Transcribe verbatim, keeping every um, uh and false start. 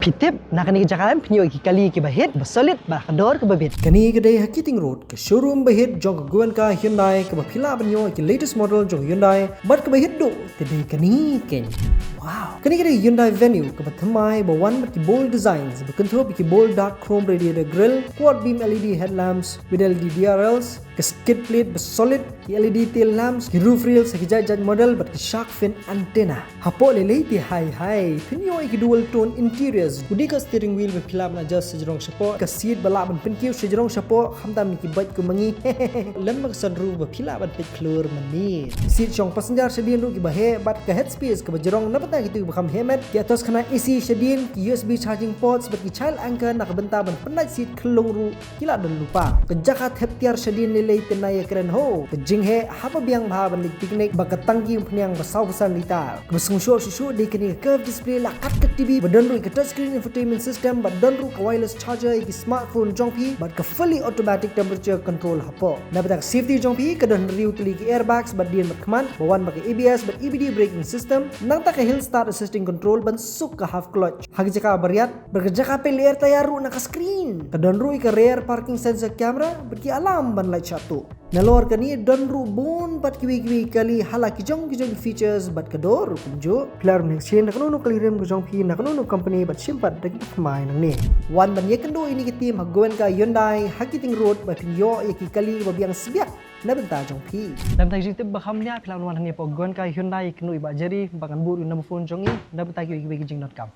Phi tip, na kane ka jaka em phin ïoh ïa ki kali kiba hit, ba solid, bad ha ka dor kaba bit. Kane ka dei ha Keating Road, ka showroom ba hit jong ka Goenka Hyundai, kaba phi lah ban ïoh ïa ki latest model jong Hyundai, bad kaba hit duh, ka dei kane keiñ. Wow. Kane ka dei Hyundai Venue, kaba thymmai, ba wan bad ki bold designs, ba kynthup ïa ki bold dark chrome radiator grille, quad beam L E D headlamps, with L E D D R Ls, ka skid plate ba solid, ki L E D tail lamps, ki roof rails ha ki jait jait model, bad ki shark fin antenna. Hapoh lei lei te hi hi, phin ïoh ïa ki dual tone interiors. U dei ka steering wheel ba phi lah ban adjust shajrong shapoh, ka seat ba lah ban pynkiew shajrong shapoh, khamtam ïa ki bike kum ma ngi. Lem bad ka sunroof ba phi lah ban peit khlur mynmiet. Seat shong passenger shadien ruh kiba heh, bad ka headspace kaba jrong na bynta kito kiba kham heh met, ki exhaust khanai A C shadien, ki U S B charging ports, bad ki child anchor na ka bynta ban pynnait seat khyllung ruh ki la don lypa. Ka jaka thep tiar shadien lei lei te nai ïakren ho. Ka jingheh haba biang bha ban leit picnic, bad ka tangki umphniang ba saw percent litar. Kaba sngewshoh shuh shuh dei kane ka curved display la kat ka T V ba don ruh ïa ka touchscreen infotainment system, bad don ruh ka wireless charger ïa ki smartphone jong phi, bad ka fully automatic temperature control hapoh. Na bynta ka safety jong phi, ka don hynriew tylli ki airbags bad dien bad khmat, ba wan bad ka A B S bad E B D braking system, nangta ka hill start assisting control ban suk ka half clutch. Ha ka jaka ba riat, bad ka jaka peit lyer tyre ruh na ka screen. Ka don ruh ïa ka rear parking sensor camera, bad ki alarm ban lait shah tuh. Nalor kane don ruh bun pat kiwei kiwei ki kali ha la ki jong ki jong ki features bad ka dor ruh kumjuh. Phi lah ruh ban exchange na kano kano ka kali rim ka jong phi, na kano kano ka company bad shim pat da kiba thymmai nangne. Wan ban ïakynduh ïa kine ki team ha Goenka Hyundai ha Keating Road ba phin ïoh ïa ki kali ba biang sbiak na bynta jong phi. Na bynta ki jingtip ba kham bniah phi lah ban wan hangne hapoh Goenka Hyundai ïakynduh ïa i Bah Jerry, ba kan buh ruh ïa u number phone jong i na bynta kiwei kiwei ki jingdonkam.